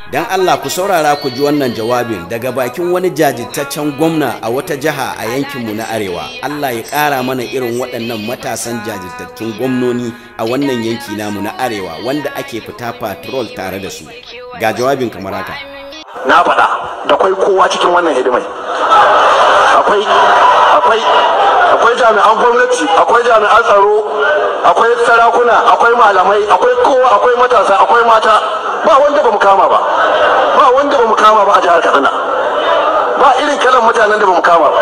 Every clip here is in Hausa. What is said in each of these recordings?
Don Allah ku saurara ku ji wannan jawabin daga bakin wani jajirtaccen gwamna a wata jiha a yankinmu na Arewa. Allah ya ƙara mana irin waɗannan matasan jajirtattun gwamnoni a wannan yanki namu na Arewa wanda ake fita patrol tare da su. Ga jawabin kamar haka. Na faɗa da kwai kowa cikin wannan hidimai. Akwai akwai akwai jami'an gwamnati, akwai jami'an tsaro, akwai sarakuna, akwai malamai, akwai kowa, akwai matasa, akwai mata. Ba wanda ba mu kama ba, ba wanda ba mu kama ba a jihar Katsina. Ba irin kalan mutanen da ba mu kama ba.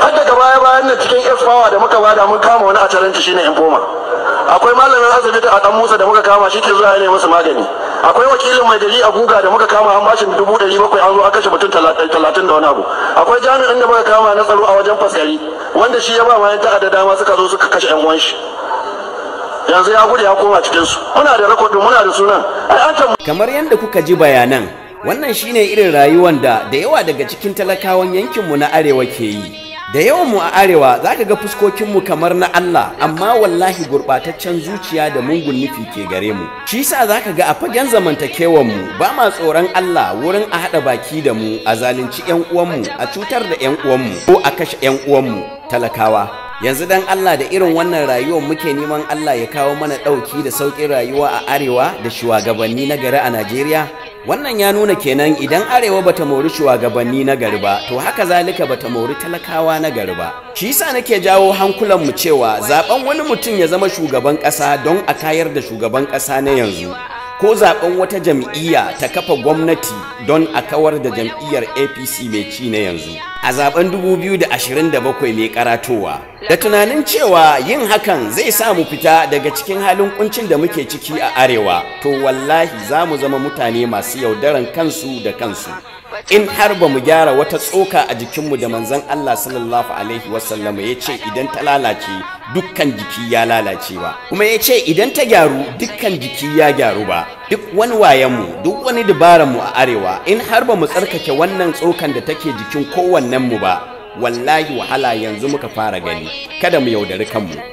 Har daga baya bayan nan cikin F power da muka bada mun kama wani a challenge, shine informer. Akwai malamin asibiti a Dan Musa da muka kama shi ke zuwa ya musu magani. Akwai wakilin mai gari a Guga da muka kama, an bashi 700,000, an zo an kashe mutum 30 da wani abu. Akwai jami'in da muka kama na tsaro a wajen Faskari wanda shi ya ba ma yan ta'adda dama suka zo suka kashe yan uwan shi. Yanzu ya gudu ya koma cikin su. Muna da record, muna da sunan. Ai an Kamar yadda kuka ji bayanan, wannan shine irin rayuwan da da yawa daga cikin talakawan yankinmu na Arewa ke yi. Da yawan mu a Arewa za ka ga fuskokinmu kamar na Allah, amma wallahi gurɓataccen zuciya da mungun nufi ke gare mu. Shi sa za ka ga a fagen zamantakewan mu ba ma tsoron Allah wurin a haɗa baki da mu a zalunci 'yan uwanmu, a cutar da 'yan uwanmu, ko a kashe 'yan uwanmu talakawa. Yanzu dan Allah, da irin wannan rayuwar muke neman Allah ya kawo mana ɗauki da sauƙin rayuwa a Arewa da shugabanni na gari a Najeriya? Wannan ya nuna kenan idan Arewa bata mori shugabanni na gari ba, to haka zalika bata mori talakawa na gari ba. Shi yasa nake jawo hankulanmu cewa zaben wani mutum ya zama shugaban ƙasa don a kayar da shugaban ƙasa na yanzu, ko zaben wata jam'iyya ta kafa gwamnati don a kawar da jam'iyyar APC mai ci na yanzu a zaben 2027 mai karatowa, da tunanin cewa yin hakan zai sa mu fita daga cikin halin kuncin da muke ciki a Arewa, to wallahi za mu zama mutane masu yaudaran kansu da kansu in har ba mu gyara wata tsoka a jikinmu da Manzon Allah sallallahu alaihi wasallam ya ce idan ta lalace dukkan jiki ya lalace ba, kuma ya ce idan ta gyaru dukkan jiki ya gyaru ba. Duk wani wayanmu, duk wani dabaranmu a Arewa, in har ba mu tsarkake wannan tsokan da take jikin kowannenmu ba, wallahi wahala yanzu muka fara gani. Kada mu yaudari kanmu.